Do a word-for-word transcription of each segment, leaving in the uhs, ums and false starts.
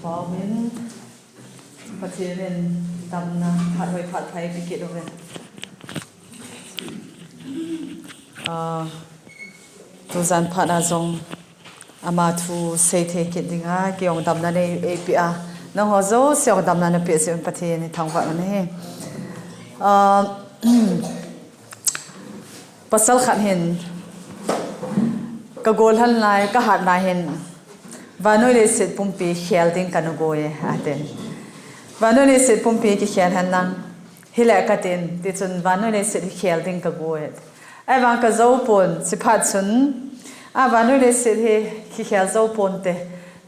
Amen. Pathen in damna phat hoi phat pha eipeh kit uvin. Ah, tujan phat a jong ama thu seithei kit dinga kei jong damna nei eipeh a, nangho jouse jong damna napeh jeh un Pathen ithangvah un ahi. Ah, pasal khat hin, kagol lhan lai, kahat lai hin, vannoi leiset pumpi khel ding kana goi e, atin. Vannoi leiset pumpi kikhel hen lang hile katin, tichun vannoi leiset hi khel ding kagoi e. Ahivang kajou pon, chuphat chun, a vannoi leiset hi kikhel jou ponte,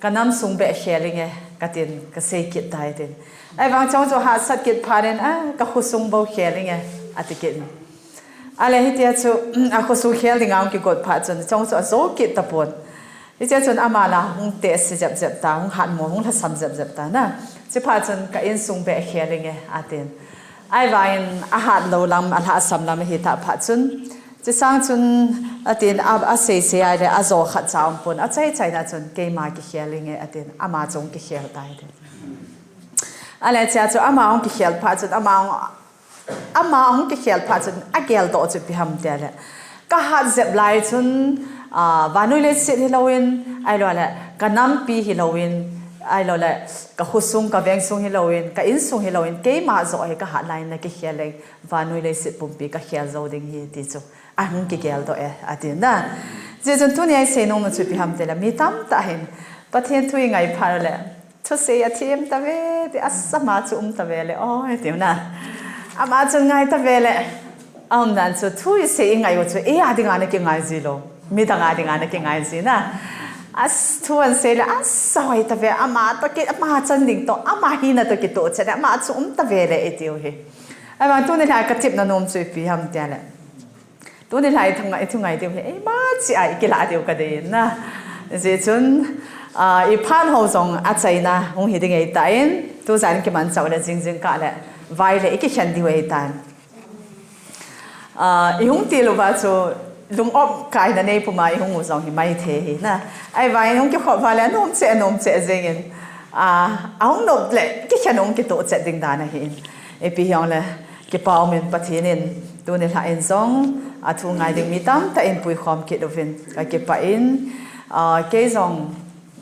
kanam sung beh khel inge, katin, kasei kit tai tin. Ahivang chong chu hahsat kit phat in, a, kakhosung bou khel inge, ati kit in. Ale hitia chu, akhosung khel dinga hung kigot phat chun, chong chu ajou kit tapon. Hitia chun ama la hung tehse jep jep ta, hung hatmo, hung lhasam jep jep ta na. Chuphat chun ka insung beh khel inge, atin. Ahivangin ahat lou lam, alhasam lam ahitah phat chun, chusang chun, atin, a, asei sei ahile ajo khat cha umpon, achai chaina chun keima kikhel inge, atin, ama chu hung kikhel tai tin. Ale chea chu ama hung kikhel phat chun, ama hung, ama hung kikhel phat chun, ageldoh chu ipi ham tile, kahat jep lai chun, a, vannoi leiset hilouvin, ahiloule, kanampi hilouvin, ahiloule, kakhosung, kavengsung hilouvin, ka insung hilouvin, keima joh hi kahat lai in nakikhel leng, vannoi leiset pumpi kakhel jou ding ahi ti chu ahung kigeldoh e, atin na. Hijeh chun tunia isei nom u chu ipi ham tile, mi tamtah hin Pathen thu ingai phat ule, thusei athem tave, ti, asa ama chu um tave le, o, tiu na. Ama chu ngai tave le, aumdan chu thu isei ingai u chu, eia dinga nakingai ji lou, midang a dinga nakingai ji na. As, thu ahin sei le, asa hoi tave, ama toh ki, ama chan ding toh, ama hina toh kitoh chet le, ama chu um tave le, itiu hi. Ahivang tuni lha katepna nom chu ipi ham tile, tuni lha ithungai, ithungai diu hi, eima cheh a ikilah diu kadei in na. Hijeh chun, a, iphat ho jong achaina hung hi ding ahitan, tujan kimanchah ule jingjing kah le, vai le ikikhen diu ahitan. A, ihung til uva chu, lung-op kaina nei puma ihung u jong hi maithei ahi na. Ahivangin hung kikhop uva le anom cheh, anom cheh jengin, a, ahung nop le kikhen hung kitoh chet ding dan ahin. Ipi hijongle, kipa umin Pathen in, tuni lha in jong, athu ngai ding mi tamtah in puikhom kit uvin, kakipah in, a, kei jong,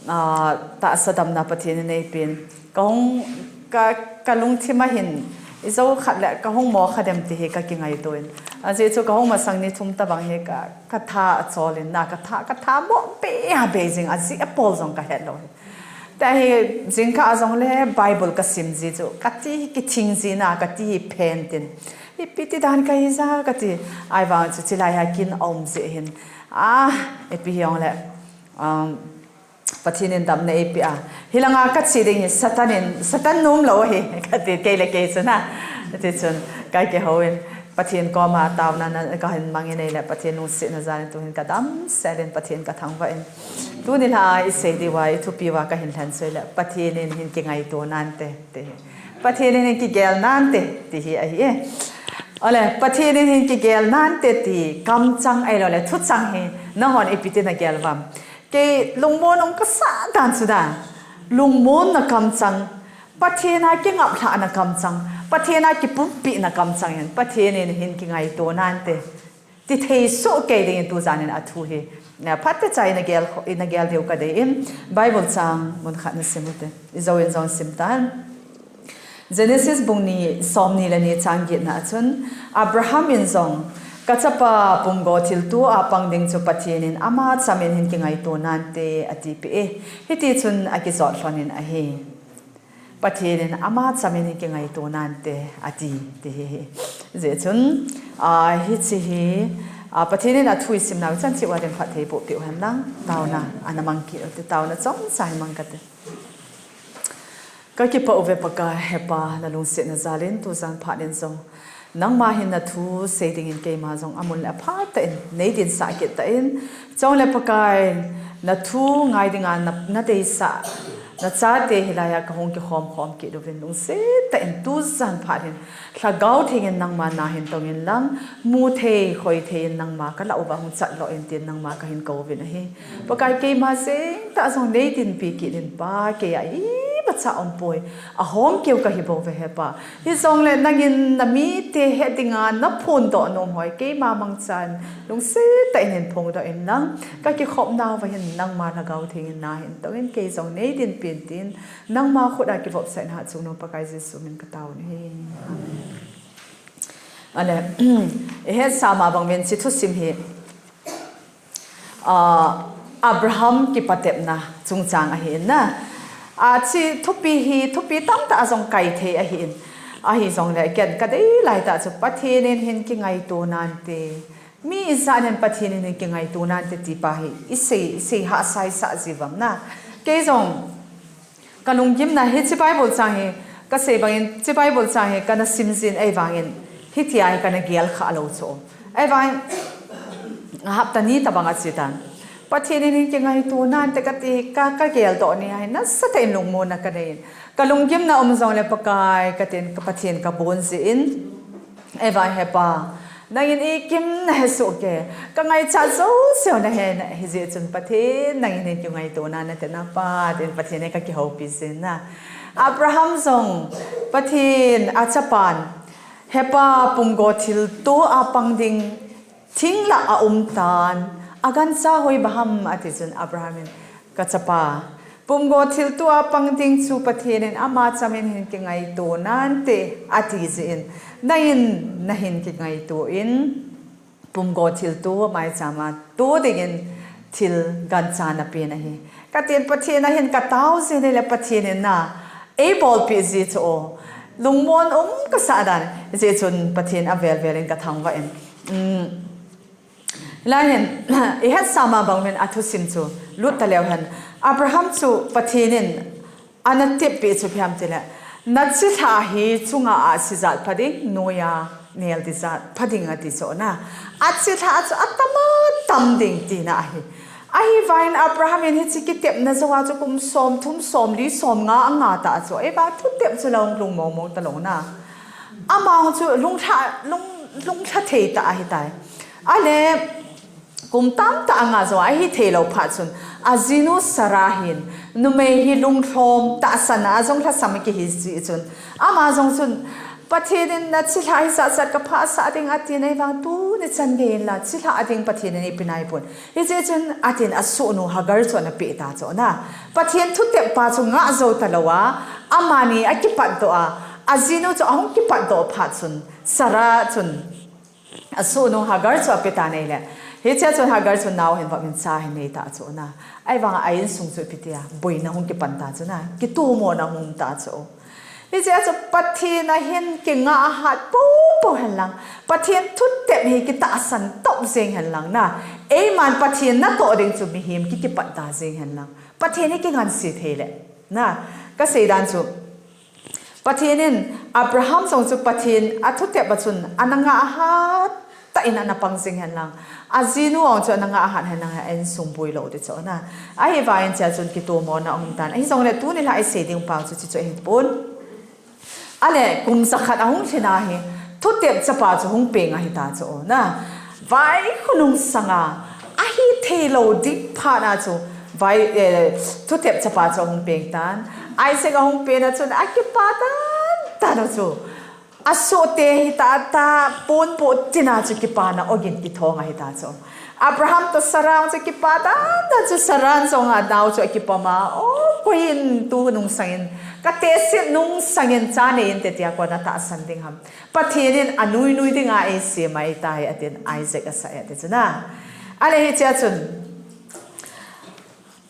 a, tahsa damna Pathen in eipeh in, kahung, ka, kalungthim a hin, ijou khat le kahung mo kha dem ti hi kakingaito in. Ajeh chu kahung masang ni thum tobang hi ka, katha acholin na, katha, katha mo be a be jing, ajeh apol jong kahet lou hi. Tua hi jingkah a jongle Bible kasim ji chu, kati kithing ji na, kati hi phen tin. Ipi ti dan kahi ja kati, ahivang chu chulai a kin aum jeh hin. A, ipi hijongle, um, Pathen in damna eipeh a, hilanga kache ding hi Satan in, Satan nom lou ahi, kati kei le kei chu na. Tichun, kakihou in, Pathen koma taona na kahin mang in ahile, Pathen lungsetna jal in tuhin kadamsel in, Pathen kathangvah in. Tuni lha a isei diuva, ithupi uva kahin lhensah le, Pathen in hin kingaito nante, ti hi. Pathen in hin kigel nante, ti hi ahi e. Ole, Pathen in hin kigel nante ti kamchang ahiloule thuchang hi nanghon ipi ti nagel uvam? Kei lungmon um kasah dan chu dan, lungmonna kamchang, Pathen a kingaplhahna kamchang, Pathen a kipumpehna kamchang in, Pathen in hin kingaito nante, ti thei soh kei dingin tujan in athu hi, na, phatechan nagel, nagel diu kadei in, Bible chang mun khat nasim ute, ijou in jong sim tan. Genesis bung ni, somni le ni chang getna a chun, Abraham in jong, kachapa pumgo thilto a pang ding chu Pathen in ama cham in hin kingaito nante, atipeh e. Hitichun akijot lhon in ahi. Pathen in ama cham in hin kingaito nante, ati, ti hi hi. Hijeh chun, a, hiche hi, a, Pathen in athu isimnau chan cheh uva ding phatthei boh peh u hen lang, taona ana mang kit ute, taona chomcha hi mang kate. Kakipah uve Pakai, hepa nalungsetna jal in tujan phat in jong, nangma hin nathu sei dingin keima jong amun le apha tah in neidinsah kit tan, chule Pakai, nathu ngai dinga na, nadeisah nachate hilai a kahung kikhom khom kit uvin lungset tah in tujan phat hin Lhagao Theng in nangma na hin tong in lang, mu thei, khoi thei in nangma kalah uva hung chatlou in tin nangma kahin kouvin ahi. Pakai, keima jeng tah jong neidinpi kit in Pa, kei a ima cha umpoi. Ahom keu kahi bouve hepa. Hijongle nangin namite het dinga naphondoh nom hoi keima mangchan lungset tah in hin phongdoh inlang, kakikhopnauva hin nangma Lhagao Theng in nahin tongin, kei jong neidinpin tin, nangma khut a kivopsahna chungnung Pakai Jesu min kataovin ahi. Amen. Ale, ihetsah ma bangin hiche thusim hi, ah, Abraham kipatepna chungchang ahi in na. Ah, hiche thupi hi, thupi tamtah a jong kaithei ahi in. Ahijongle ken kadei laitah chu Pathen in hin kingaito nante, mi ijat in Pathen in hin kingaito nante tipa hi isei, isei hahsa isah jiuvem na. Kei jong kalunggimna hiche Bible chang hi, kasei bangin hiche Bible chang hi kana simjin ahivangin, hitia hi kana gelkhah lou chu. Ahivangin, hapta ni tobang achetan, Pathen in hin kingaito nante kati ka, kageldoh ni ahi, nasatah in lungmonna kanei in. Kalunggimna um jongle Pakai katin, ka Pathen kabon jin, Eva hepa, nangin ikim nahesoh kei, kangaichat jouseu nahe, hijeh chun Pathen nangin hin kingaitona nate napa, tin Pathen hi kakihoupi jin na. Abraham jong Pathen achapan, hepa, pumgo thilto a pang ding thing lah a um tan, agancha hoiba ham ati chun Abraham in, kachapa, pumgo thilto a pang ding chu Pathen in ama chamin hin kingaito nante ati jeh in, nangin nahin kingaito in, pumgo thilto maichama to dingin thil gancha napen ahi. Katin Pathen ahin katao jin ahile Pathen in na eibolpeh ji chu o, lungmon um kasah dan, hijeh chun Pathen avel vel in kathangvah in. Hilai hin, ihetsah ma bangin athusim chu lut taleu hen, Abraham chu Pathen in ana teppeh chu ipi ham tile, nachilhah hi chunga ahsi jat pha ding, noiya nel ding jat pha ding ati chu na. Achilhah chu atama tam ding tina ahi. Ahivangin Abraham in hiche kitepna jouva chu kum somthum, somli, somnga anga tah chu, ahivang thutep chu la hung lung mongmong talou na. Ama chu lunglha, lung, lunglha thei tah ahitai. Ale, kum tamtah anga jou ahithei lou phat chun, ajinu Sarah hin, numei hi lunglhom tahsan a jong lhasam kihi jeh chun, ama jong chun, Pathen in nachilhah hi jat jat kaphasah ding atin ahivang tuni chan gei inla chilhah ding Pathen in eipeh naipon. Hijeh chun atin asohnu Hagar chu ana peh ta chu na. Pathen thutep pa chu ngah jou talouva, amani akipatdoh a, ajinu chu ahung kipatdoh phat chun, Sarah chun asohnu Hagar chu ape tan ahile, hichea chun Hagar chu nao hin vop in cha hin nei ta chu na. Ahivanga a insung chu ipi tia, boina hung kipan ta chu na, kitomona hung um ta chu. Hichea chu Pathen a hin kingah hat poupou henlang, Pathen thutep hi kitahsan top jeng henlang na. Eiman Pathen natoh ding chu mihem ki, kipat ta jeng henlang, Pathen hi kingansea thei le na. Kasei dan chu, Pathen in Abraham jong chu Pathen athutep a chun ana ngah hat tah in ana pang jing henlang, ajinu jong chu ana ngah hat henlang, a insung boi lou ding chu na. Ahivangin chea chun kitomona ahung um tan. Ahijongle tuni lha isei ding pa chu hiche chu ahipon. Ale, kum jakhat ahung lhin ahi, thutep chapa chu hung peng ahi ta chu na. Vai khonung sanga, ahithei lou ding phat a chu, vai, eh, thutep chapa chu ahung peng tan. Isaac ahung pen a chun akipa tan tan a chu. Asohte hi tah tah ponpo tina chu kipana ogin kithong ahi ta chu. Abraham toh Sarah chu kipa tan tan chu, Sarah jong anao chu akipom a, o, koiyin tunung sangin, katehset nung sangin cha nei inte tia koiyin atahsan ding ham. Pathen in anui nui dinga eisem ahitai atin Isaac asah e ati chu na. Ale hichea chun,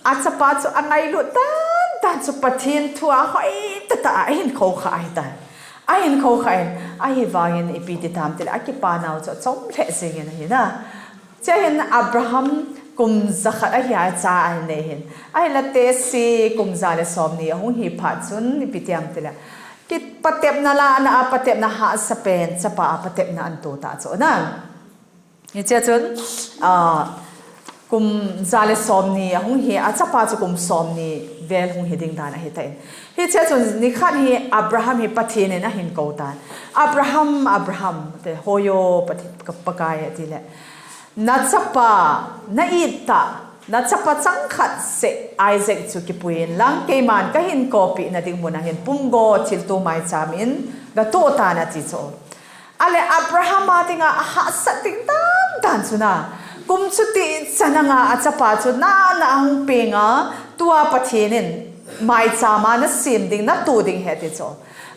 achapa chu angailut tan tan chu Pathen thu a hoitah tah a ahin khoukhah ahitai. Ahin khoukhah in, ahivangin ipi ti tam tile akipa nao chu achom lheh jengin ahi na. Chea hin Abraham kum jakhat ahi a cha ahin nei hin. Ahinla tehse kum ja le somni ahung hi phat chun ipi ti ham tile, kipatepna lah a, na a patepna hahsa pen, chapa a patepna ahin to ta chu na. Hichea chun, ah, kum ja le somni ahung hi, achapa chu kum somni vel hung hi ding dan ahitan. Hichea chun nikhat hi Abraham hi Pathen in ahin kou tan. Abraham, Abraham, te hoiyo, Pathen, ka Pakai atile, nachapa, na-it tah, Na chapa changkhat seh Isaac chu kipui inlang, keiman kahin koupina ding muna hin pumgo thilto maicham in gatoh tan ati chu. Ale Abraham a dinga ahahsat ding dandan chu na. Kum chuti chan anga achapa chu nana ahung penga, tua Pathen in maicham a nasem ding, nato ding ahi ati chu.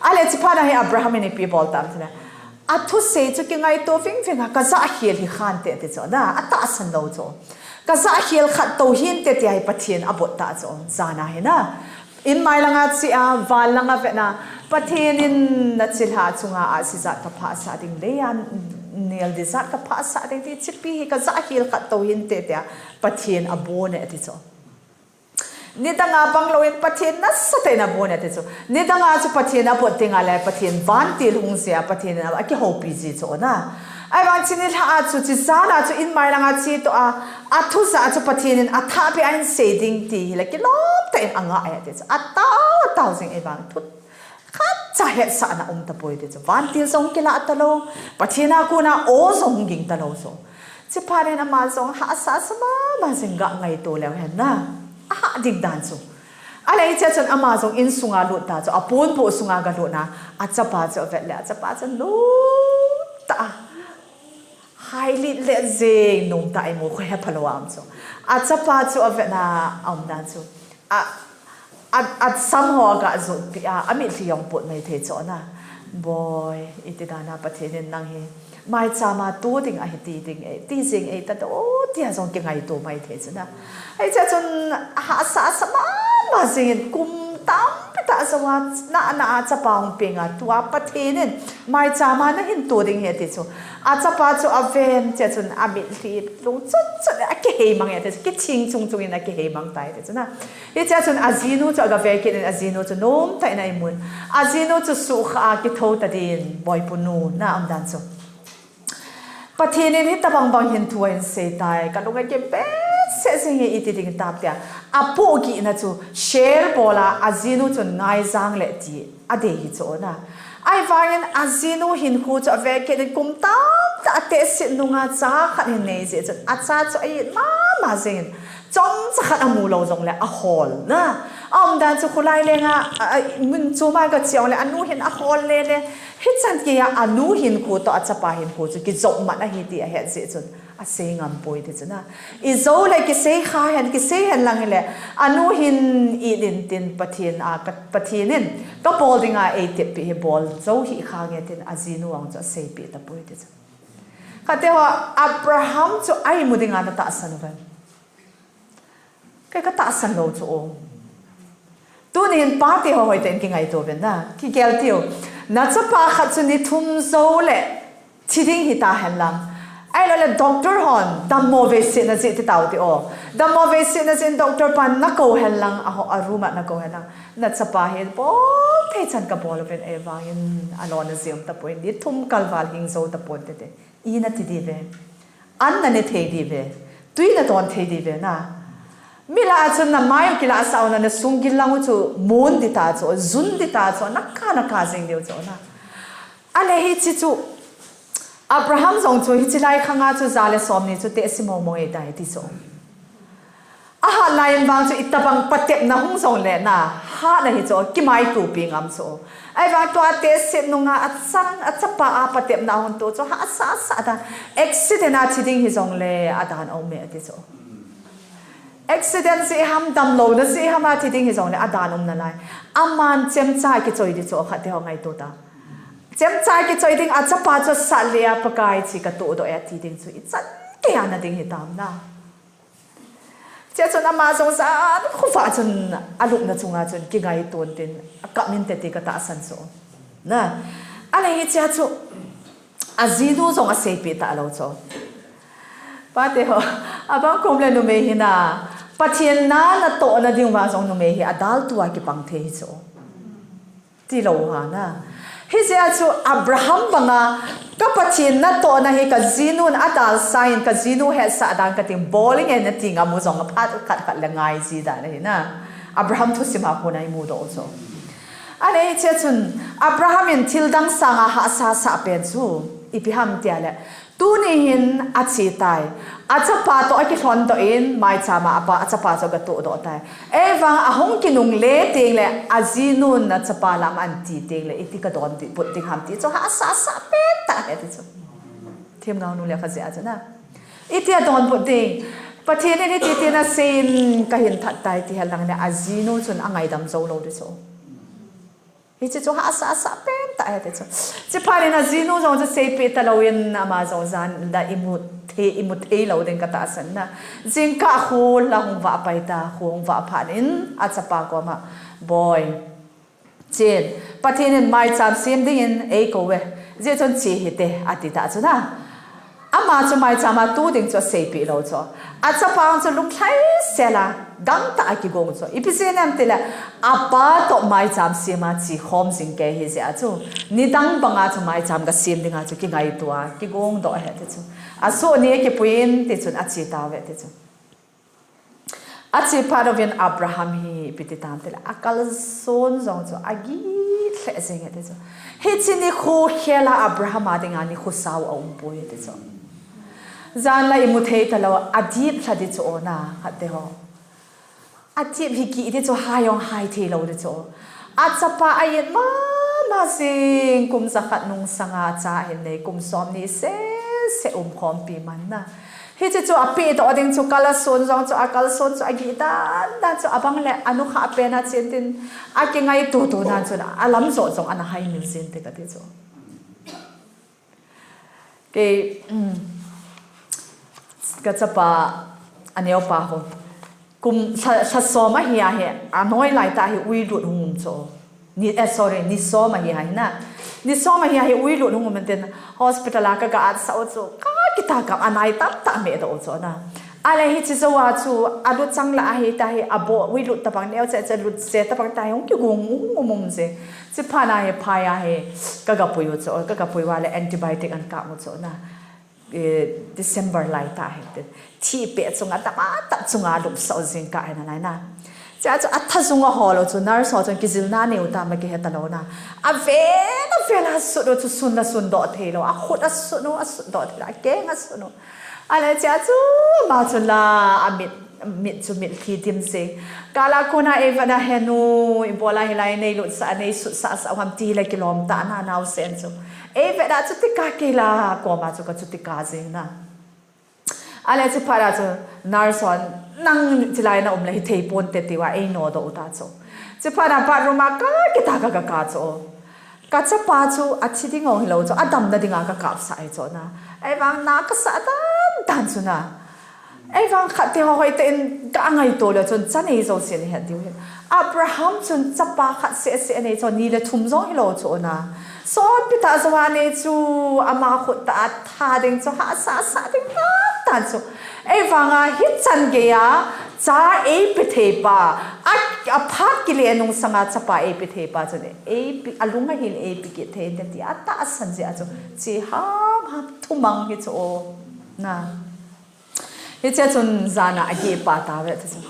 Ale chuphat a hi Abraham in ipi bol tam tile, athusei chu kingaito vingving a, kajah khel hi khante ati chu na, atahsan lou chu. Kajah khel khat tou hinte tia hi Pathen abot ta chu, jana hi na. In mailanga che a, van langa vet na, Pathen in nachilhah chunga ahsi jat kaphahsah ding, leiya nel ding jat kaphahsah ding ti, chipi hi kajah khel khat tou hinte tia Pathen abon e ati chu. Nidanga bang lou in Pathen nasatah in abon e ati chu. Nidanga chu Pathen abot tenga le Pathen vantil hung jia, Pathen in akihoupi ji chu na. Ahivang chu nilhah a chu, chuche jana chu in mailanga che toh a, athusei chu Pathen in athahbeh a ahin sei ding ti hile kilom tah in anga e ati chu. Atao, atao jing ahivang thu khatcha hetsahna um tapoi ati chu. Vantil jong kilah talou, Pathen a kona aw jong ging talou chu. Chuphat in ama jong hahsa sa mama jing, ga ngaito leu hen na. Ahah ding dan chu. Ale hichea chun ama jong insunga lut ta chu, aponbuh sunga galut na, achapa chu avet le, achapa chu lungtah a, hailit le jeng, nungtah a imu khu hephalou a um chu. Achapa chu avet na, aum dan chu. A, a, asam ho aga jotpi a, amitlhi jong pot maithei chu na. Boi, iti dana Pathen in nang hi maicham a to ding ahi ti ding e, ti jing e tadou, tia jong kingaito maithei chu na. Hichea chun hahsa sa mama jingin kum tampi tah jouva, nana a chapa hung penga, tua Pathen in maicham a nahin to ding ahi ati chu. Achapa chu aven, chea chun amitlhi lungchot chot, akihei mang e ati chu, kithing chung chungin akihei mang tai ati chu na. Hichea chun ajinu chu agave kit in, ajinu chu nomtah in a imun. Ajinu chu suhkhah a kithou tadin, Boipu nu, na umdan chu. Pathen in hitobang bang hin thu ahin sei tai, kalung akipet seh jing e, iti ding tam tia. Apohgihna chu share bol a, ajinu chun ngaijang le ti adei hi chu na. Ahivangin ajinu hinkho chu ave kit in kum tamtah atehset nunga cha khat hin nei jeh chun, acha chu a-it mama jingin, chomcha khat amu lou jongle ahol na. Aumdan chu kholai lenga, a, a, mun choma gache jongle anu hin ahol lele. Hichan geiya anu hinkho toh achapa hinkho chu kijopmat ahi ti ahet jeh chun asei ngam poi ti chu na. Ijou le kisei kha hen, kisei hen lang hile, anu hin it intin Pathen a, ka, Pathen in kabol dinga eitepeh hi bol jou hih khange tin ajinu vang chu aseipeh tapoi ti chu. Khatte ho, Abraham chu a-imu dinga natahsan uvem? Kei katahsan lou chu o. Tuni hin pate ho hoitah in kingaito uvin na, kigel tiu. Nachapa khat chu ni thum jou le thi ding hita hen lang, ahilou le doctor hon dammo veisehna jeh ti tau ti o. Dammo veisehna jeh in doctor pan nakou hen lang, a, a room a nakou hen lang, nachapa hi bol thei chan kabol uvin, ahivangin alona jeng tapon, ni thum kalval hing jou tapon tete. I nati diu ve. An nane thei diu ve. Tui nadon thei diu ve na. Mi lah a chun namai u kilahsah u na, nasung gil lang u chu mun ding ta chu, jun ding ta chu, naka naka jing diu chu na. Ale hiche chu Abraham jong chu hiche lai khanga chu ja le somni chu tehse mong mong e tai ti chu. Ahat lai in vang chu itobang patepna hung jongle na, hatna hi chu kimaitopi ngam chu. Ahivang tua tehse nunga achang, achapa a patepna hung to chu hahsa sa dan. Accident a thi ding hijongle adan aum e ati chu. Accident jeh ham, damlouna jeh ham a thi ding hijongle adan um nalai. Aman chemcha kichoi ding chu khatte ho ngaito ta. Chemcha kichoi ding, achapa chu asat le a Pakai, hiche katoh doh e ati ding chu ichan geiya na ding hitam na. Chea chun ama jong jan khovah chun alupna chunga chun kingaito intin, akap inte ti katahsan chu. Na, ale hichea chu ajinu jong aseipeh talou chu. Pate ho, abang kom le numei hi na, Pathen na natohna diuva jong numei hi adaltua kipang thei hi chu. Tilou ha na. Hijeh a chu Abraham banga, ka Pathen natohna hi kajinun adalsah in, kajinu hetsah dan kating bol inge nati ngam u jong aphat khat khat le ngai ji dan ahi na. Abraham thusim a kona imudoh u chu. Ahile hichea chun Abraham in thil dang sanga hahsa sah pen chu ipi ham tia le, Tuni hin ache tai. Achapa toh akilhon doh in, maicham a apa, achapa chu agatoh doh tai. Ahivang ahung kinungle teng le, ajinun achapa lam ahin ti teng le, iti kadonbut ding ham ti chu hahsa sah pen tah ahi ti chu. Themgao nu le kajih a chu na. Iti adonbut ding. Pathen in hiti tin asei in kahin that tai ti helang le, ajinu chun angaidam jou lou ding chu. Hiche chu hahsa sah pen tah ahi ti chu. Chuphat in ajinu jong chu seipeh talou in ama jong jan la imu thei, imu thei lou ding katahsan na. Jingkah kho la hung vah pai ta, kho hung vah phat in achapa koma, "Boi, chen, Pathen in maicham sem ding in eikou e. Hijeh chun che hite," ati ta chu na. Ama chu maicham a tu ding chu aseipeh lou chu. Achapa chu lunglhai sel a, dangtah a kigong chu. Ipi jeh inem itile, apa toh maicham sem a che khom jing kei ahi jeh a chu. Nidang banga chu maicham gasem dinga chu kingaito a, kigong doh ahi ti chu. Asoh ni akipui in ti chun ache tauve ti chu. Ache phat uvin Abraham hi ipi ti tam itile, akalson jong chu agih lheh jeng e ti chu. Hiche nikho khel a Abraham a dinga nikho sao aum poi ti chu. Jan la imu thei talou, adip lha ding chu o na, khat te ho. Adip hi gih ding chu, hai jong hai thei lou ding chu. Achapa a-it mama jing, kum jakhat nungsang a cha ahin nei, kum somni sese umkhompi man na. Hiche chu apeh doh ding chu, kalson jong chu, akalson chu agih dan dan chu, abang le anukhah pen a chen tin, akingaito to dan chu, alam joh jong ana haimil jin te kati chu. Kei, um, kachapa, aneopa ho. Kum lha, lha som ahi a hi, anoi lai tah hi uilut hung um chu. Ni, eh, sorry, ni som ahi a hi na. Ni som ahi a hi uilut hung um in tin hospital a kaga atsah u chu, kakitah kah a anai tamtah meh doh u chu na. Ahile hiche jou a chu, alut chang lah ahi tah hi, abo, uilut tabang neo cheh cheh lut cheh tabang tah hi, hung kigong um um um jeng. Chuphat a hi, phai a hi, kaga pui u chu, kaga pui uva le antibiotic ana kap u chu na. Eh, December lai tah hi tin. Thihpeh chunga, dam a tah chunga lumsah u jing kah ahi nalai na. Chea chu athajung ahol u chu, nurse ho chun kijilna anei u tam akihe talou na. Avel, avel a asut u chu sun la sun doh thei lou. Akhut asut u, asut doh thei lou. Akeng asut u. Ahile chea chu, ama chun la, amit, mit chu mitlhi dim jeng. Kal a kona eivet a, "He nu, ibola hilai neilutsah, neisutsah sah u ham," ti le kilom tah na, naosen chu. Eivet a chuti kah kei la, koma chu kachuti kah jeng na. Ahile chuphat a chu nurse hon, "Nang chilai na um le hithei ponte," tia einodoh u ta chu. Chuphat a bathroom a kakitah kah kaga kah chu. Kachapa chu athi ding jong hilou chu, adamna dinga kakapsah ahi chu na. Ahivang na kasah dan dan chu na. Ahivang khat te ho hoitah in ka ngaito le chun, cha nei jousen ihet diu hin. Abraham chun chapa khat seh seh anei chu, ni le thum jong hilou chu na. Sonpi tah jou anei chu, ama khut tah a tha ding chu, hahsa sah ding dan dan chu. Ahivanga hichan gei a, cha eipe thei pa, a, aphat kile nungsang a chapa eipe thei pa chun, eipe, alung ahil eipe kit thei inte ti atahsan jeh a chu, che ham ham thumang hi chu o. Na. Hichea chun jan a ageh pah tauve ti chu.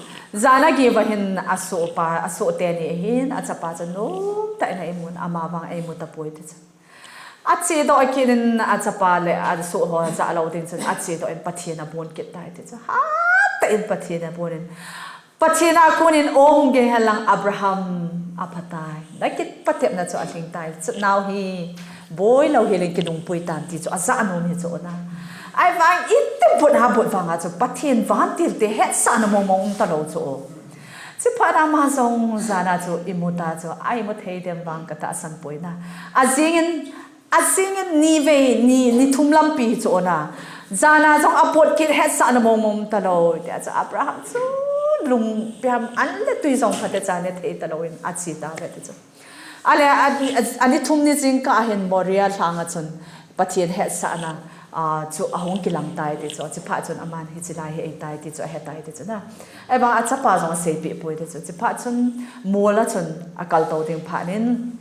Jan a ageh uva hin asohpa, asoh teni hin achapa chu nomtah in a imun, ama vang eimu tapoi ti chu. Achedoh kit in achapa le asoh ho jah lou ding chun achedoh in Pathen abon kit tai ti chu. Hatah in Pathen abon in. Pathen a kon in o hung gei henlang Abraham aphatai. Nakipatepna chu alhing tai. Chunao hi boilou hel in kinungpui tan ti chu ajah nom hi chu na. Ahivang iti but ha but vanga chu Pathen vantil te hetsahna mong mong um talou chu. Chuphat a ama jong jan a chu imu ta chu, a imu thei dem vang katahsan poi na. Ajing in, ajing in nivei, ni, ni thum lampi chu na. Jan a jong apot kit hetsahna mong mong um talou. Tia chu Abraham chu lung piam an le tui jong phatecha ne thei talou in ache tauve ti chu. Ahile, a, a, ani thum ni jingkah a hin Moria lhang a chun Pathen hetsahna, a, chu ahung kilang tai ti chu. Chuphat chun aman hiche lai hi ahitai ti chu ahetai ti chu na. Ahivang achapa jong aseipeh poi ti chu. Chuphat chun mol a chun akaltou ding phat in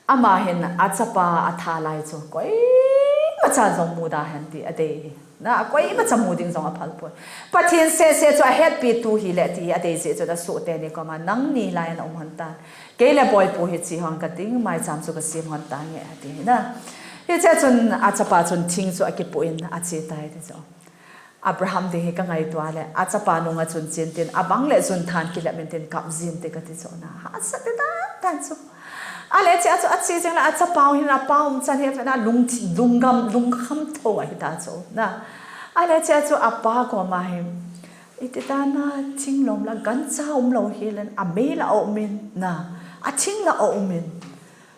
ama hin achapa atha lai chu koima chan jong muda hen ti adei hi. Na, koima cha mu ding jong aphal poi. Pathen seh seh chu ahetpi tu hile ti adei jeh chun asoh teni koma, "Nangni lai a na um hon tan. Kei le Boipu hi che hon kating, maicham chu kasem hon tange," ati na. Hichea chun achapa chun thing chu akipoh in ache tai ti chu. Abraham ding hi kangaito a le, achapa nunga chun chen tin, abang le jun than kilep in tin kap jin te kati chu na. Hahsat te dan dan chu. Ale chea chu ache jing le achapa hin apa um chan hi na lung, lunggam, lungkham tho ahi ta chu na. Ale chea chu apa koma hi, iti ta na thing lom la gancha um lou hi len, amei la um in na, athing la um in.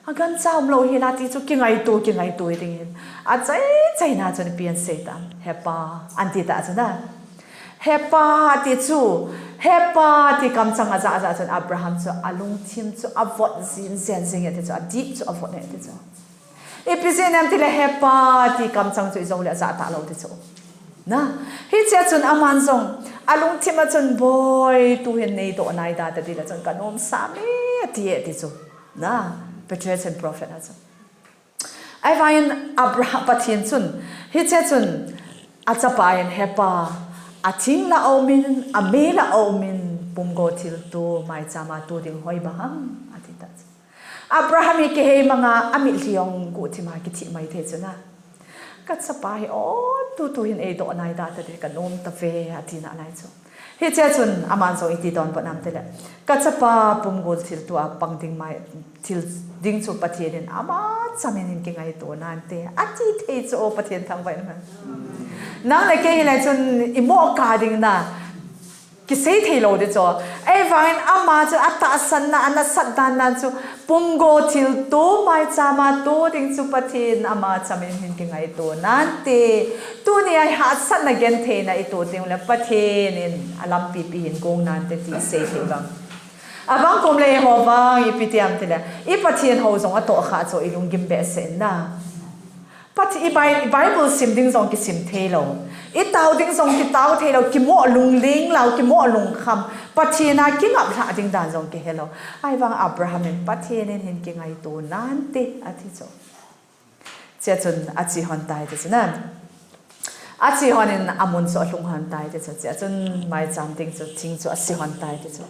Agancha um lou hi la ti chu kingaito, kingaito ding hin. Achai, chai na chun ipi asei tam. He pa, anti ta chu na. He pa ti chu, he pa ti kamchang aja, aja chun Abraham chu alungthim chu avot jin, jen jing e ti chu, adip chu avot e ti chu. Ipi jeh inem ti le he pa ti kamchang chu ijou le aja ta lou ti chu. Na, hichea chun aman jong, alungthim a chun boi, tu hin nei doh nai da ta ti le chun kanom sam e ti e ti chu. Na, patriarch and prophet a chu. Ahivangin Abraham Pathen chun, hichea chun achapa in he pa, athing la um in, amei la um in, pumgo thil tu, maicham a tu ding hoi ba ham, ati ta chu. Abraham hi kihei manga, amitlhi jong guhthim a kithi mai thei chu na. Kachapa hi o, tu tu hin eidoh nai da ta ti, kanom ta ve, ati nalai chu. Hichea chun aman jong iti donbut nam ti le, kachapa pumgol thil tua pang ding mai, thil ding chu Pathen in ama cham in hin kingaito nante, ati thei chu o Pathen thangvah in hen. Nang le kei hi le chun imo ka ding na, kisei thei lou ti chu. Ahivangin ama chu atahsan na, anasat dan dan chu, pumgo thil tu, maicham a tu ding chu Pathen ama cham in hin kingaito nante. Tuni a hi hahsatna genthei na ito ding le Pathen in alampi pi hin gong nante ti sei thei vang. Abang kom le eiho vang ipi ti ham ti le, i Pathen ho jong atoh kha chu ilunggim behseh in na. Pathe-, i Bi-, Bible sim ding jong kisim thei lou. I tao ding jong kitao thei lou, kimo lungling lou, kimo lungkham. Pathen a kingap lha ding dan jong kihe lou. Ahivang Abraham in Pathen in hin kingaito nante, ati chu. Chea chun ache hon tai ti chu na. Ache hon in amun chu alhung hon tai ti chu. Chea chun maicham ding chu, thing chu ase hon tai ti chu.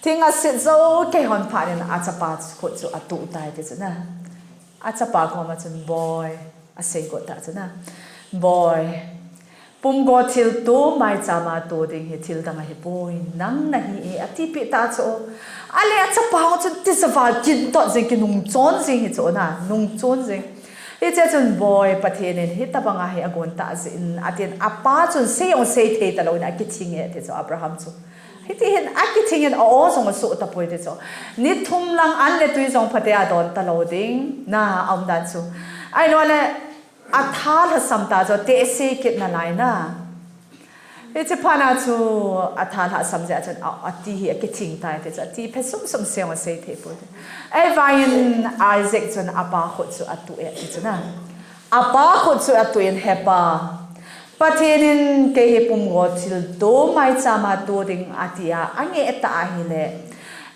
Thing aset jou kei hon phat in achapa khut chu atuh tai ti chu na. Achapa koma chun boi, asei got ta chu na. Boi, pumgo thil tu, maicham a tu ding hi thil dang ahipoi, nang nahi e, atipeh ta chu. Ale achapa ho chun tijat a kintot jing, kinungchon jing hi chu na, nungchon jing. Hichea chun boi Pathen in hitabang a hi agon tah jeh in, atin apa chun sei jong sei thei ta lou in akithing e ti chu Abraham chu. Hiti hin akithing in a-o jong asoh tapoi ti chu. Ni thum lang an le tui jong phatea adon ta lou ding. Na, aum dan chu. Ahilou le, atha lhasam ta chu, tehse kit nalai na. Hiche phat na chu, atha lhasam jeh a chun, a, ati hi akithing tai ti chu, ati phe sum sum sei jong asei thei poi. Ahivangin Isaac chun apa khut chu atuh e ti chu na. Apa khut chu atuh in, he pa, Pathen in kei hi pumgo thil tu, maicham a tu ding ati a, angeh ta ahile,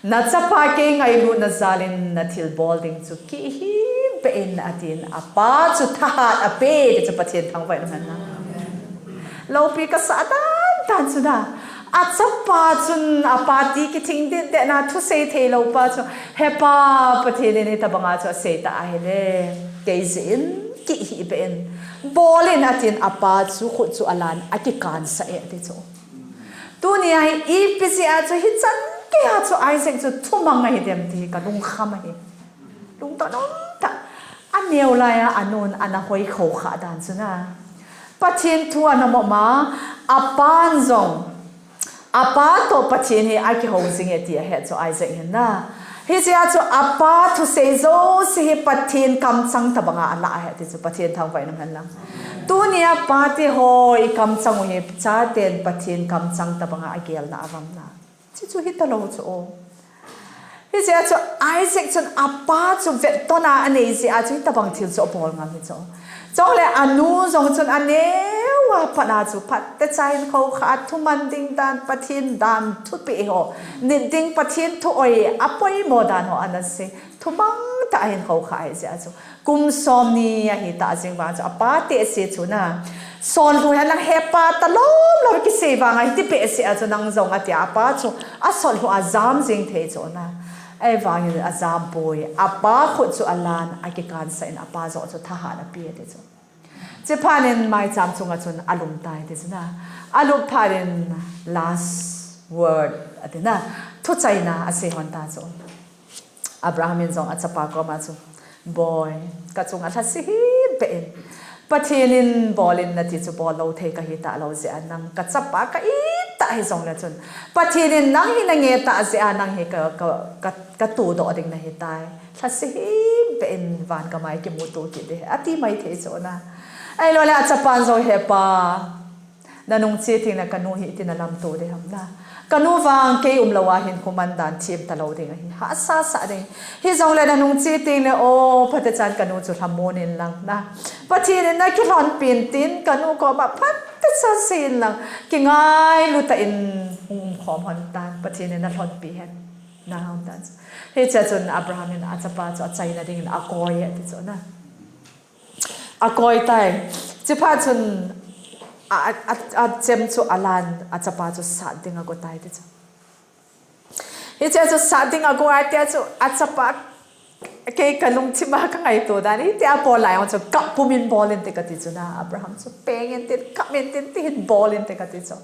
nachapa kei ngailutna jal in nathilbol ding chu kihih beh in atin, apa chu thahat ape ti chu Pathen thangvah in um hen lang. Loupi kasah dan dan chu na. Achapa chun apa ti kithing det det na, thusei thei lou pa chu, he pa, Pathen in hitabang a chu asei ta ahile, kei jeh in kihih beh in. Bol in atin apa chu khut chu alan akikansah e ti chu. Tuni a hi ipi jeh a chu hichan gei a chu Isaac chu thumang ahi dem ti kalungkham ahi. Lungdon um tah. Aneo lai a anun ana hoi khou kha dan chu na. Pathen thu ana mo ma, apan jong, apa toh Pathen hi akihou jing e ti ahet chu Isaac hin na. Hijeh a chu apa thusei jouse hi Pathen kamchang tabang a alah ahi ti chu Pathen thangvah in um hen lang. Tuni a pate ho ikamchang u hi chaten Pathen kamchang tabang a agel na avam na. Chuchu hita lou chu o. Hijeh a chu Isaac chun apa chu vetton a anei jeh a chu hitabang thil chu abol ngam hi chu. Chule anu jong chun aneo a pat a chu phatecha in khou kha a, thuman ding dan, Pathen dan thupeh ho. Nit ding Pathen thu oi, apoimo dan ho ana sei. Thumang tah a hin khou kha ahi jeh a chu. Kum som ni ahi ta jing vang chu, apa tehse chu na. Sonlhu hen lang he pa ta lom lom kisei vang a hiti behseh a chu nang jong ati a, apa chu asonlhu a jam jing thei chu na. Ahivangin ajaboi, apa khut chu alan, akikansah in apa joh chu thahat ape ti chu. Chuphat in maicham chunga chun alum tai ti chu na. Alup phat in last word ati na. Thuchaina asei lhon ta chu. Abraham in jong achapa koma chu, Boi, kachunga lhase hih beh in, Pathen in bol in nati chu bol lou thei kahi talou jeh a nang kachapa ka it tah hijongle chun, Pathen in nang hi nange tah jeh a nang hi ka, ka, ka, katoh doh ding nahi tai. Lhase hih beh in van kamai kimuto kit ding, ati mai thei chu na. Ahilouleh achapan jong, He pa, nanung che tengle kanu hi iti nalamto ding ham na. Kanu vang kei umlou a hinkho man dan them talou ding ahi. Hahsa sah ding. Hijongle nanung che tengle, o, phatechan kanu chu lhamon in lang na. Pathen in nakilhonpi in tin, kanu koma phatecha sei in lang. Kingailu tah in hung umkhom lhon tan. Pathen in nalhonpi hen. Na hung tan. Hichea chun Abraham in achapa chu achaina dingin akoi e ti chu na. Akoi tai. Chuphat chun a, a, a, achem chu alan, achapa chu sat ding ago tai ti chu. Hichea chu sat ding ago a tia chu achapa, kei kalungthim a kangaito dan, hitia bol lai jong chu kap pumin bol inte kati chu na, Abraham chu peng intin, kap intin, tihin bol inte kati chu.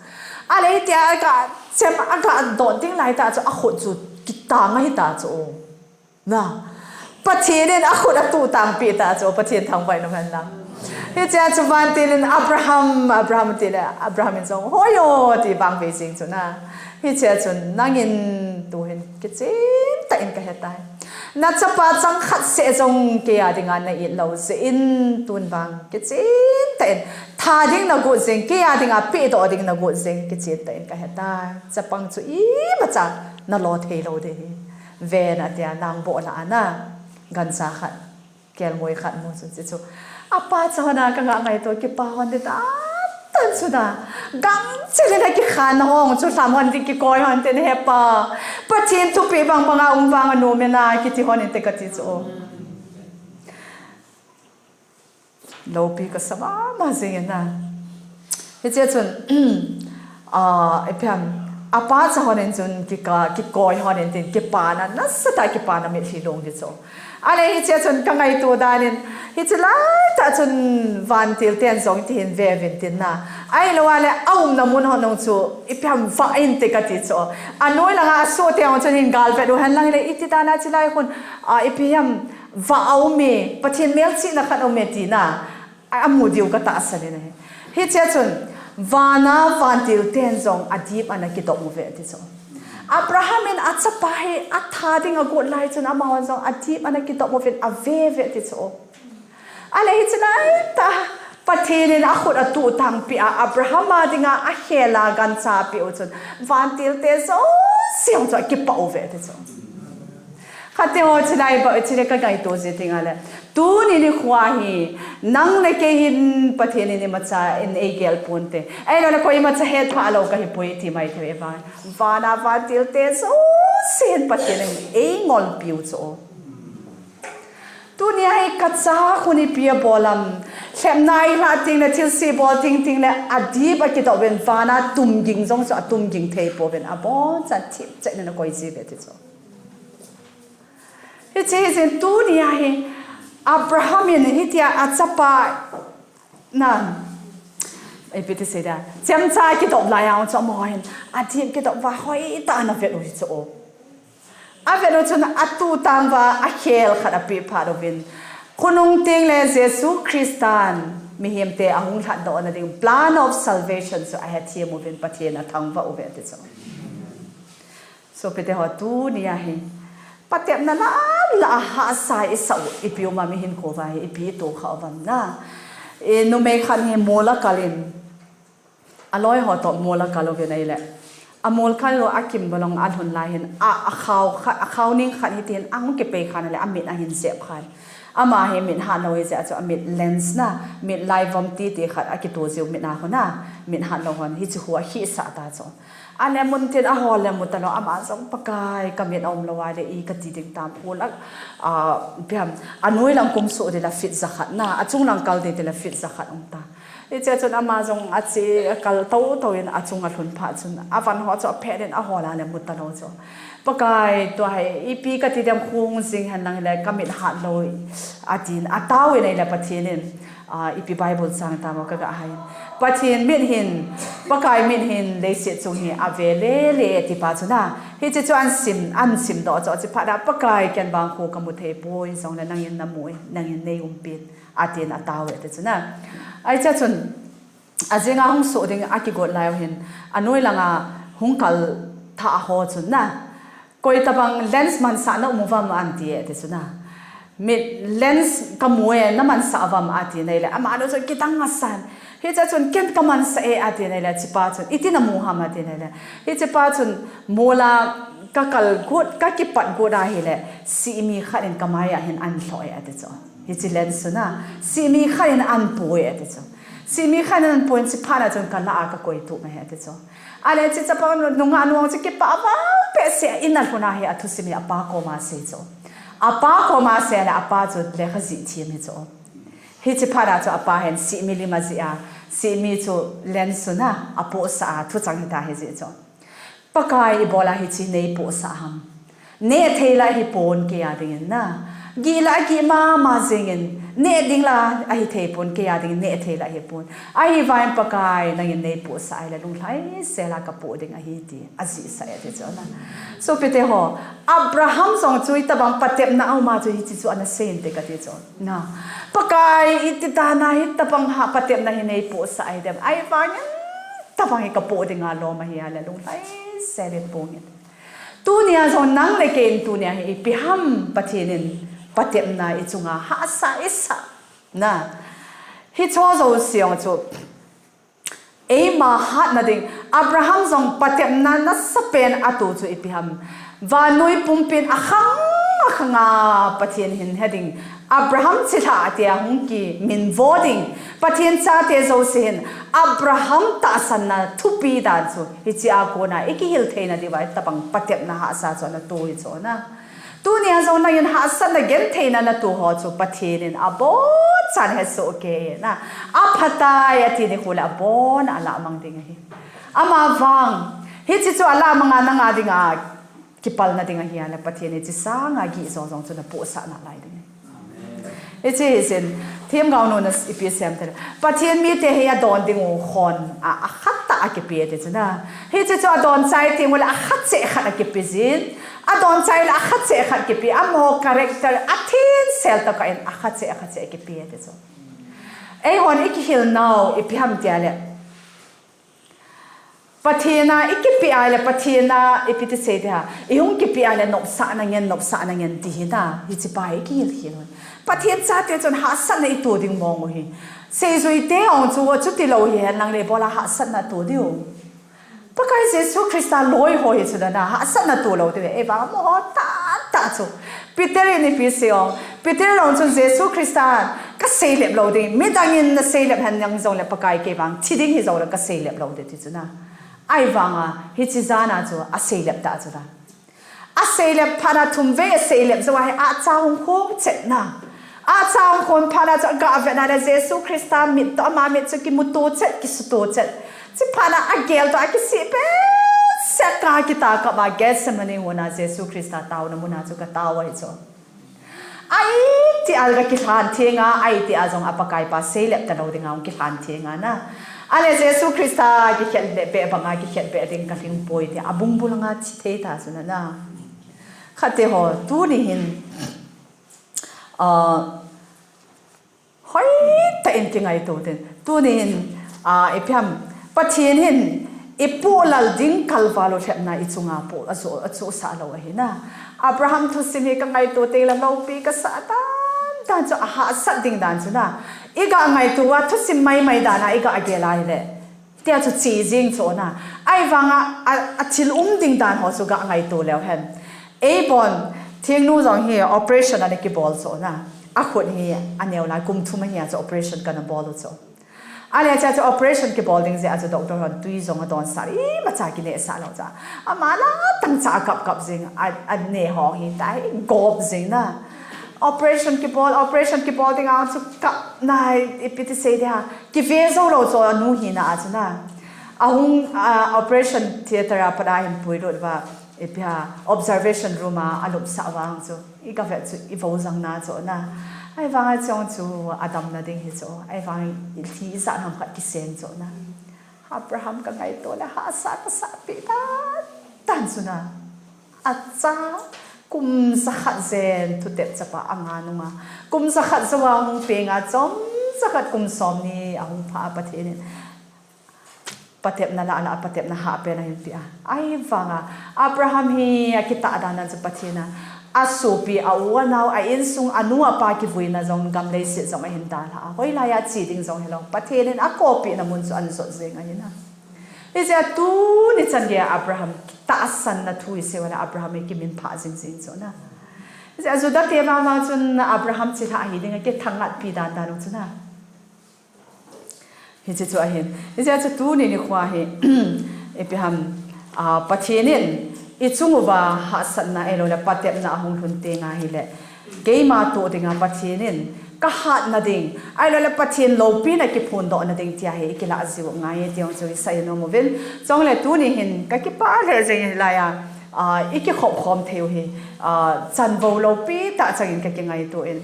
Ahile hitia aga chem, aga don ding lai tah chu akhut chu kitang ahi ta chu. Na, Pathen in akhut atuh tangpeh ta chu, Pathen thangvah in um hen lang. Hichea chu vantil in Abraham, Abraham tile, Abraham in jong, Hoi o, ti vangvei jeng chu na. Hichea chun, Nangin tuhin kichen tah in kahe tai. Nachapa chang khat seh jong kei a dinga na it lou jeh in, tun vang kichen tah in tha ding nagot jeng, kei a dinga pehdoh ding nagot jeng, kichen tah in kahe tai. Chapang chu imacha nalo thei lou ding ahi. Ven atia, nang boh lah a na, gancha khat, kelngoi khat mu chun, hichu apa cha hon a kanga ngaito, kipa hon ding tan tan chu na. Gangchel in akikhan na hung chu lham hon ding, kikoi hon tin, He pa, Pathen thupeh bang banga um vang anom in a kiti hon inte kati chu. Loupi kasa mama jeng in a. Hichea chun, ah, ipi ham, apa cha hon in chun kika, kikoi hon in tin, kipana nasatah, kipana mitlhi long ding chu. Ahile hichea chun kangaito dan in, hiche lai tah chun vantil ten jong tihin ve uvin tin na. Ahilou ahile aumna mun hon jong chu, ipi ham, vah inte kati chu. Anoi langa asoh te jong chun hin galvet u hen lang le, iti dan a hiche lai khun, ah, ipi ham, vah aume, Pathen melchihna khat aume tina, a, amu diu katahsan in ahi. Hichea chun, vana vantil ten jong adip ana kidop uve ti chu. Abraham in achapa hi atha ding agot lai chun amahon jong adip ana kidop uvin ave uve ti chu. Ahile hiche lai tah, Pathen in akhut atuh tangpeh a, Abraham a dinga akhel a gancha apeh u chun, vantil te jouse jong chu akipah uve ti chu. Khat te ho, hiche lai ba, hiche le kangaito jing ding ahile, tuni nikho hi nang le kei hin Pathen in imacha in eigel ponte. Ahilouleh koimacha hetphah lou kahipoi ti mai thei e vang. Vana vantil te jouse hin Pathen in eingolpiu chu. Tunia hi kacha khun ipi abol am. Lhepna ilhah tengle, thilse bol teng tengle, adip akidop uvin, vana tumging jong chu atumging thei pouvin, abonchan thipchet in akoi ji uve ti chu. Hiche hi jeh in tunia hi Abraham in hitia achapa na, ipi ti sei dia, chemcha kidop lai a chu amaho hin adip kidop uva hoitah in avet u hi chu. Avet u chun atuh tang uva akhel khat apeh phat uvin, khonung tengle Jesu Christan mihemte ahung lhatdohna ding plan of salvation chu ahethem uvin Pathen athangvah uve ti chu. Sopite ho, tunia hi patepna lam lah a hahsa isah u ipi um am, ihinkho uva hi ipi itoh khah uvam na. Numei khat hi mol akal in, aloi ho toh mol akal uvin ahile, amol kal u akim balong alhun lai hin, a, akhao khat, akhao ning khat hitihin ahung kipei khan ahile, amit ahin jep khan. Ama hi mit hat lou hijeh a chu amit lens na, mit laivom titi khat akito jiu mit a hon a, mit hat lou hon, hiche khu akhihsah ta chu. Ahile muntin ahol le mu talou, ama jong, Pakai, kamit aum lou ahile i kati ding tam, phul a, a, ipi ham, anoi lang kumsoh ding la feet jakhat na, achung lang kal ding ti la feet jakhat um ta. Hiche chun ama jong ache, akal toto in achunga alhun phat chun, avan ho chu aphet in ahol a le mu talou chu. Pakai, tua hi ipi kati dem, hung jing hen lang le kamit hat lou, atin, atao in ahile Pathen in, ah, ipi Bible chang tam kaga hai. Pathen mit hin, Pakai mit hin leiset chung hi ave lele, ati pa chu na. Hiche chu ahin sim, ahin simdoh chu, ache phat a, Pakai, ken vang khu kamu thei poi, hijongle nangin namu e, nangin nei umpi in, atin atao e, ati chu na. Ahi chun, ajing a hung soh ding akigot lai u hin, anoi langa hung kal thah ho chun na, koi tabang lens mansah na um uvam, ahin ti e, ati chu na. Mit lens kamu e, na mansah uvam, ati na ahile, ama nu chu kidang asan. Hiche chun ken kamansah e, ati na ahile, hiche pa chun, iti namu ham, ati na ahile, hiche pa chun, mol a kakal got, kakipat got ahile, sihmi khat in kamai a hin ahin lhoh e, ati chu. Hiche lens chu na, sihmi khat in ahin po e, ati chu. Sihmi khat in ahin po in, hiche phat a chun kalah a kakoi tup e, ati chu. Ahile hiche chapang nungah nu chu kipah val behseh in alhun a hi athusim hi apa koma asei chu. Apa koma asei le apa chu lekha jih them hi chu. Hiche phat a chu apa hin sihmi lim ajih a, sihmi chu lens chu na, apohsah a, thuchang hita hi jeh chu. Pakai, ibola hiche nei pohsah ham. Neh thei la hipon kei a dingin na. Gih la gih mama jingin. Neh ding la ahi thei pon kei a dingin, neh thei la hipon. Ahivangin Pakai, nangin nei pohsah ahile lunglhai sel a kapoh ding ahi ti ajihsah e, ati chu na. Sopite ho, Abraham jong chu itobang patepna a um a chu hiche chu ana sei inte kati chu. Na. Pakai, iti dan a hitobang ha patepna hi nei pohsah ahi dem. Ahivangin tobang hi kapoh ding a lom ahi a le lunglhai sel in pong in. Tunia jong nang le kei in tunia hi ipi ham Pathen in patepna ichunga hahsa isah na. Hicheho jouse jong chu eima hatna ding, Abraham jong patepna nasapen ato chu ipi ham. Vannoi pumpin akhang akhang a Pathen hin he ding, Abraham chilhah tia hung kiminvo ding Pathen chate jouse hin Abraham tahsanna thupi dan chu hiche a kona ikihil theina diuva itobang patepna hahsa chu ana to hi chu na. Tunia jong nangin hahsatna gentheina nato ho chu Pathen in abonchan hesoh kei e na. Aphatai ati nikho le abon a alamang ding ahi. Amavang, hiche chu alamang a nanga dinga kipalna ding ahi a le Pathen in hiche sanga gihjo jong chu napohsah nalai ding ahi. Hiche hi sin, themgao nu na ipi sem te le, Pathen mite hi adon ding u khon a, akhat tah a kipe ti chu na. Hiche chu adon chai teng u le akhat cheh khat a kipe jin. Adon chai le akhat cheh khat kipe, amaho character athin sel tokah in akhat cheh, akhat cheh kipe ti chu. Eihon ikihil nau ipi ham tia le, Pathen a ikipe a le, Pathen a ipi ti sei ti ha, ihung kipe a le nopsahna ngen, nopsahna ngen ti hi na, hiche pa hi ikihil khel u. Pathen chate chun hahsatna ito ding mong u hi. Seijui te ong chu, chuti lou hi hen lang le ibola hahsatna to diu. Pakai Jesu Christa loi ho hi chu na, hahsatna to lou diu. Eivang amaho tah tah chu. Peter in ipi sei ong. Peter jong chun Jesu Christa kaseilep lou ding. Midang in naseilep hen lang jongle Pakai kei vang thi ding hijongle kaseilep lou ding ti chu na. Ahivanga hiche jan a chu aseilep tah chu na. Aseilep phat a thum vei aseilep jou a hi acha hung khong chet na. Acha hung khon phat a chu aga vet na le Jesu Christa mit toh ama mit chu kimuto chet, kisuto chet. Hiche phat a agel toh akisih behseh a, akitah kap a Gethsemane hon a Jesu Christa taona mun a chu aga tao ahi chu. Aiti a aga kilhan theng a, aiti a jong a Pakai pa seilep talou ding a hung kilhan theng a na. Ahile Jesu Christa kikhen beh bang a kikhen beh ding kalhing poi ti a bungbul anga thi thei ta chu na na. Khat te ho, tuni hin, ah, hoitah in kingaito tin. Tuni hin, ah, ipi ham, Pathen hin ipoh lal ding kalval u lhepna ichunga poh ajoh, ajohsah lou ahi na. Abraham thusim hi kangaito teng le loupi kasah dan dan chu, ahahsat ding dan chu na. Iga ngaito uva thusim maimai dan a iga gel a hile. Tia chu che jing chu na. Ahivanga, a, athil um ding dan ho chu ga ngaito leu hen. Eibon, thingnu jong hi operation ana kibol chu na. Akhut hi aneo lai, kum thum ahi a chu operation kana bol u chu. Ahile chea chu operation kibol ding jeh a chu doctor hon tui jong adonsah, imacha kinehsah lou chu. Ama la tangcha akap kap jing, a, aneh ho hi tai, gop jing na. Operation kibol, operation kibol ding a chu kap na, ipi ti sei dia, kive jou lou chu anu hina a chu na. Ahung, ah, operation theatre a pat a ahin puilut uva, ipi ham, observation room a alupsah vang chu, i kave chu, i vo jang na chu na. Ahivang a chong chu, adamna ding hi chu, ahivang i thi ijat ham khat kisem chu na. Abraham ka ngaito le hahsa kasah pi tan, tan chu na. Acha, kum jakhat jen thutep chapa anga nunga. Kum jakhat jou a hung peng a chom jakhat kum som ni ahung pha a Pathen in patepna lah lah a patepna hahpen ahin pe a. Ahivang a, Abraham hi akitah dan a chu Pathen a, asopi, a u, anao, a insung, anu, apa kivuina jong gam leiset jong ahin dalha a. Hoilai a che ding jong hilou. Pathen in akoupina mun chu ahin jot jeng ahi na. Hijeh a tuni chan gei a Abraham tahsanna thu isei uva le Abraham hi kiminphah jing jing chu na. Hijeh a Juda te mama chun Abraham chilhah hi ding a kithang ngat pi dan dan u chu na. Hiche chu ahin. Hijeh a chu tuni nikho hi, ipi ham, ah, Pathen in ichung uva hahsatna ahilou le patepna ahung lhun teng ahile, keima toh dinga Pathen in kahatna ding, ahilou le Pathen loupina kiphondohna ding tia hi ikilah jiu ngai ti jong chu isei nom uvin. Chule tuni hin kakipah lheh jeng in hilai a, ah, ikikhop khom thei u hi, ah, chanvo loupi tah chang in kakingaito in,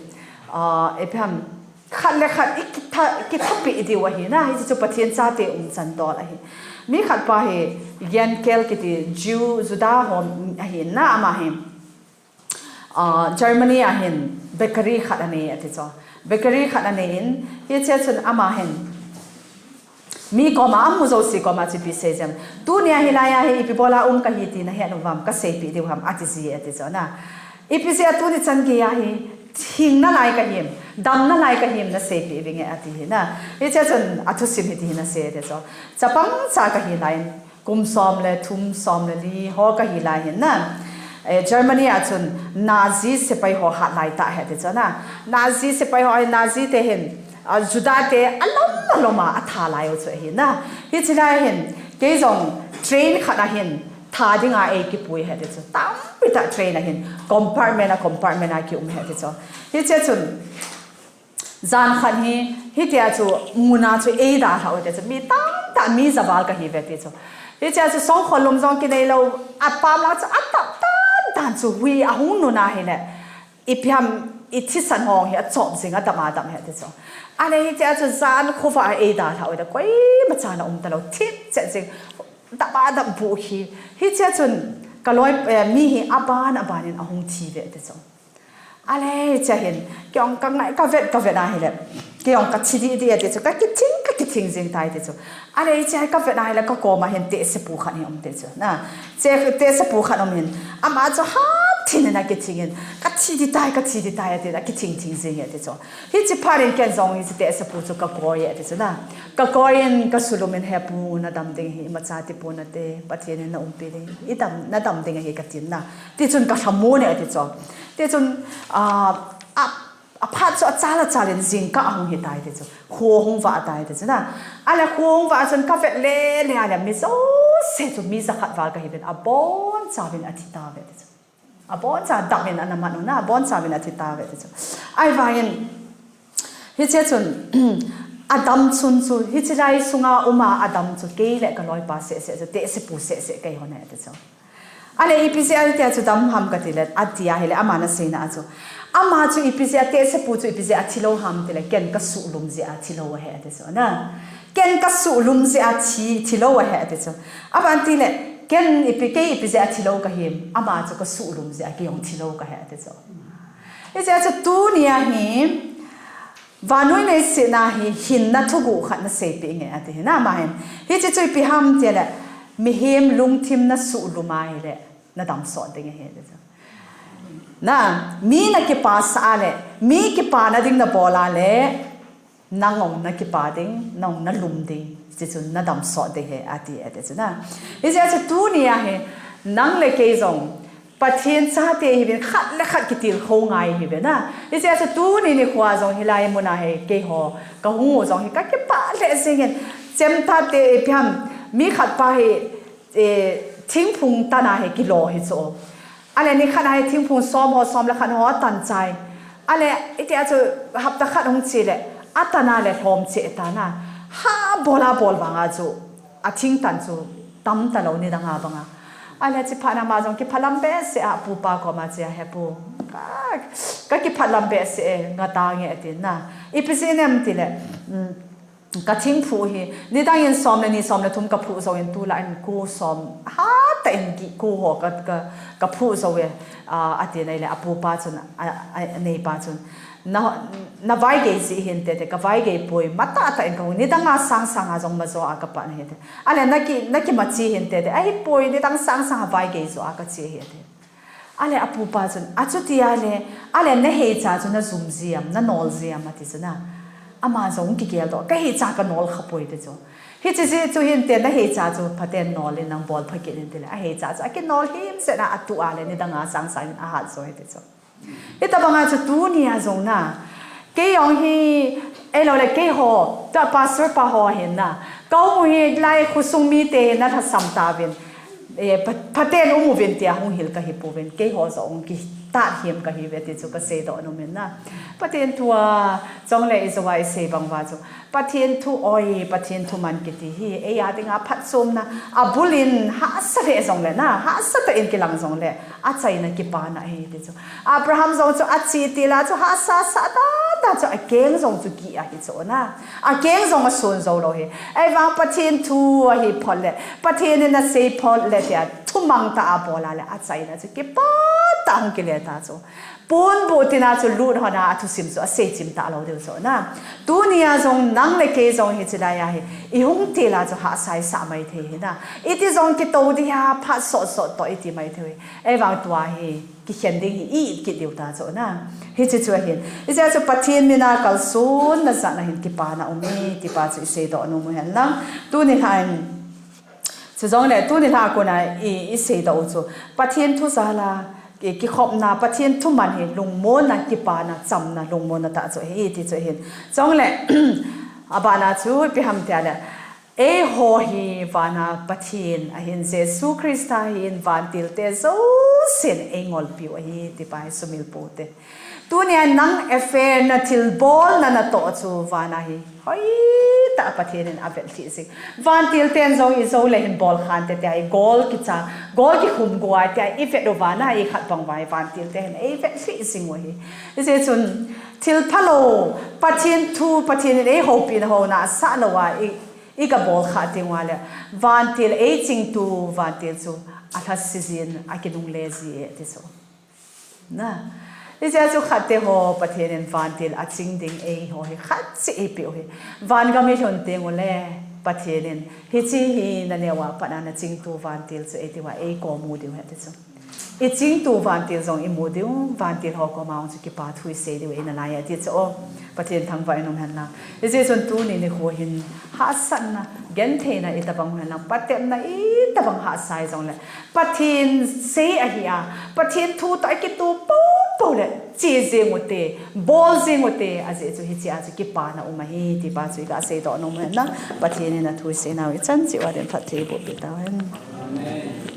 ah, ipi ham, khat le khat ikitha, ikithapi diu ahi na, hiche chu Pathen chate umchan dol ahi. Mi khat pa hi Yankel kiti Jew, Juda ho ahi na, ama hi, ah, Germany a hin bakery khat anei ati chu. Bakery khat anei in, hiche chun ama hin mi koma, amu jouse koma chu ipi sei jeng em. Tuni a hilai a hi ipi bol a um kahi ti nahet uvam, kaseipeh diu ham, ati ji ati chu na. Ipi jeh a tuni chan gei a hi, hing nalai kahim, dam nalai kahim, naseipeh vinge ati hi na. Hiche chun athusim hiti hin asei ati chu. Chapang cha kahi lai in, kum som le thum, som le li ho kahi lai hin na. Eh, Germany a chun Nazi sepai ho hat lai tah ahi ati chu na. Nazi sepai ho, Nazi te hin, ah, Juda te alom alom a atha lai u chu ahi na. Hiche lai hin, kei jong train khat a hin tha dinga eikipui ahi ati chu. Tampi tah train a hin compartment a compartment a kium ahi ati chu. Hiche chun, jan khat hi, hitia chu, mun a chu eidalhah u ati chu, mi tamtah, mi javal kahi uve ati chu. Hitia chu, songkhol lum jong kinei lou, apam lang chu, atap tan tan chu, hui ahung nun ahile, ipi ham, ithisan ho hi achop jing, adam adam ahi ati chu. Ahile hitia chu, jan khovah a eidalhah u ati, koima chan aum talou, thip chet jing, dap a dap bu hi. Hitia chun, kaloi, eh, mi hi aban aban in ahung thi uve ati chu. Ahile, hichea hin, kei jong kangai, kavet, kavet ahile, kei jong kathi dih dih ati chu, kakithing, kakithing jing tai ati chu. Ahile, hichea hi kavet ahile, kakoma hin tehsepu khat hi um ati chu. Na, che, tehsepu khat um hin, ama chu hathin in akithing in, kathi dih tai, kathi dih tai ati, akithing thing jing ati chu. Hiche phat in ken jong hiche tehsepu chu kakoi ati chu na. Kakoi in, kasulum in, he pu, nadam ding hi, imacha tipon nate, Pathen in naumpi ding, idam, nadam ding ahi katin na. Tichun kalhamon e ati chu. Tichun, ah, a, aphat chu achal achal in jingkah ahung hitai ati chu. Kho ahung vah tai ati chu na. Ahile kho ahung vah chun kavet le le ahile mi jouse chu mi jakhat val kahiuvin abonchauvin athi tauve ati chu. Aboncha dap in ana man u na, abonchauvin athi tauve ati chu. Ahivangin, hiche chun, adam chun chu, hiche lai sunga uma adam chu, kei le kaloipa seh seh chu, tehsepu seh seh keiho ahi ati chu. Ahile ipi jeh a tia chu dam ham katile, ati ahile, ama naseina a chu. Ama chu ipi jeh a, tehsepu chu ipi jeh a thilou ham tile, ken kasuhlum jeh a thilou ahi ati chu. Na, ken kasuhlum jeh a thi, thilou ahi ati chu. Aban tile, ken ipi, kei ipi jeh a thilou kahim, ama chu kasuhlum jeh a kei jong thilou kahi ati chu. Hiche a chu tunia hi, vannoi leiset a hi hinna thuguh khat naseipeh inge ati hi na ama hin. Hiche chu ipi ham tile, mihem lungthim nasuhlum ahile, nadam sot ding ahi ati chu. Na, mi nakipasah a le, mi kipana ding nabol a le, nang jong nakipa ding, nang jong nalum ding, hiche chu nadam sot ding ahi ati, ati chu na. Hiche a chu tunia hi, nang le kei jong, Pathen chate ihiuvin khat le khat kitilkhou ngai ihiuve na. Hiche a chu tuni nikho a jong hilai muna hi keiho kahung u jong hi kakipah lheh jengin. Chemtha te ipi ham mi khat pa hi, eh, thingphung tan a hi kilo hi chu. Ahile nikhat a hi thingphung som ho som le khat ho atan chai. Ahile hitia chu hapta khat hung che le Atana le lhom cheh tana. Ha bol a bol vanga chu. Athing tan chu tam talou nidanga banga. Ahile chuphat na ama jong kiphalam behseh a pupa koma chea, "He pu, ka, ka kiphalam behseh e, ngata nge," atin na. Ipi jeh inem tile, um, ka thingphu hi, nidang in som le ni som le thum ka phu jou in tulai in ko som, hatah in ko ho ka, ka, ka phu jou e, a, atin ahile apupa chun, a, a, aneipa chun. Na, na vaigei jeh hinte te, ka vaigei poi, matah tah in ka hung, nidanga sangsang a jong majo a ka pan hinte. Ahile na ki, na kimache hinte te, ahipoi, nidang sangsang a vaigei jo a ka che hinte. Ahile apupa chun, achuti ahile, ahile na heicha chu na jum ji am, na nol ji am ati chu na. Ama jong kigel doh, ka heicha ka nol kha poi ti chu. Hiche jeh chu hinte, na heicha chu phaten nol in nang bol pha kit in tile, aheicha chu akinol himset na atu ahile, nidanga sangsang in ahat jo e ti chu. Hitabanga chu tunia jong na, kei jong hi, ahilou le keiho, tua pastor pa ho hin na, ka um u hi lai khosung mite hin na lhasam tauvin, eh, pha-, phaten um uvin tia hung hil ka hi pouvin, keiho jong kitat him ka hi uve ti chu ka seidoh nom in na. Pathen thu a, chule i jou a i sei bang uva chu, Pathen thu oi, Pathen thu man kiti hi, eia dinga phatchomna, abul in hahsa lheh jongle na, hahsa tah in kilang jongle, achaina kipana ahi ti chu. Abraham jong chu ache til a chu hahsa sah dan dan chu akeng jong chu kih ahi chu na. Akeng jong ason jou lou hi. Ahivang Pathen thu ahi phot le, Pathen in asei phot le tia thumang tah a bol a le achaina chu kipa tah hung kile ta chu. Ponbuh tina chu lut hon a, athusim chu asei chim talou diu chu na. Tunia jong nang le kei jong hiche lai a hi, i hung til a chu hahsa i sah mai thei hi na. Iti jong kitou ding a phat sot sot toh i ti mai thei hi. Ahivang tua hi, kikhen ding hi i it kit diu ta chu na. Hiche chu ahin. Hiche chu Pathen mina kalsonna jat na hin kipana um e, ti pa chu i seidoh nom u hen lang. Tuni lha in, Chujongle, tuni lha a kona i, i seidoh u chu, Pathen thu jal a, ki, kikhopna, Pathen thu man hi, lungmonna, kipana, chamna, lungmonna tah chu ahi, ti chu ahin. Chujongle, abana chu, ipi ham tia le, eiho hi, vana Pathen, ahin Jesu Christa hin, vantil te jousen, eingolpiu ahi, ti pa hi sumil pou te. Tunia nang affair na thilbol na natoh chu vana hi. Hoitah Pathen in avet lhih jing. Vantil ten jong i jou le hin bol khan te tia i gol kicha, gol kikhum gua tia i vet u vana i khat bang uva hi vantil te hin ei vet lhih jing u hi. Hijeh chun thil phalou, Pathen thu, Pathen in ei houpi na houna asah lou a i, i ga bol kha ding uva le. Vantil ei chingtu, vantil chu alhasi jin akinungle ji e ti chu. Na. Hijeh chun khat te ho Pathen in vantil aching ding eiho hi khat cheh eipeh u hi. Vangam i lhun teng ule Pathen in hiche hi na neo a pat a na chingtu vantil chu eiti uva eikom u diu ahi ti chu. I chingtu vantil jong i mu diu, vantil ho koma jong chu kipa thu i sei diu eina lai ahi ti chu o. Pathen thangvah in um hen lang. Hijeh chun tuni nikho hin hahsatna, gentheina i tabang u hen lang, patepna i tabang hahsa i jongle, Pathen sei ahi a, Pathen thu toh i kitoh poupou le, che jing u te, bol jing u te, ajeh chu hiche a chu kipana um ahi, ti pa chu i ga seidoh nom u hen lang, Pathen in athu i sei nau i chan cheh uva din phatthei boh peh tau hen. Amen.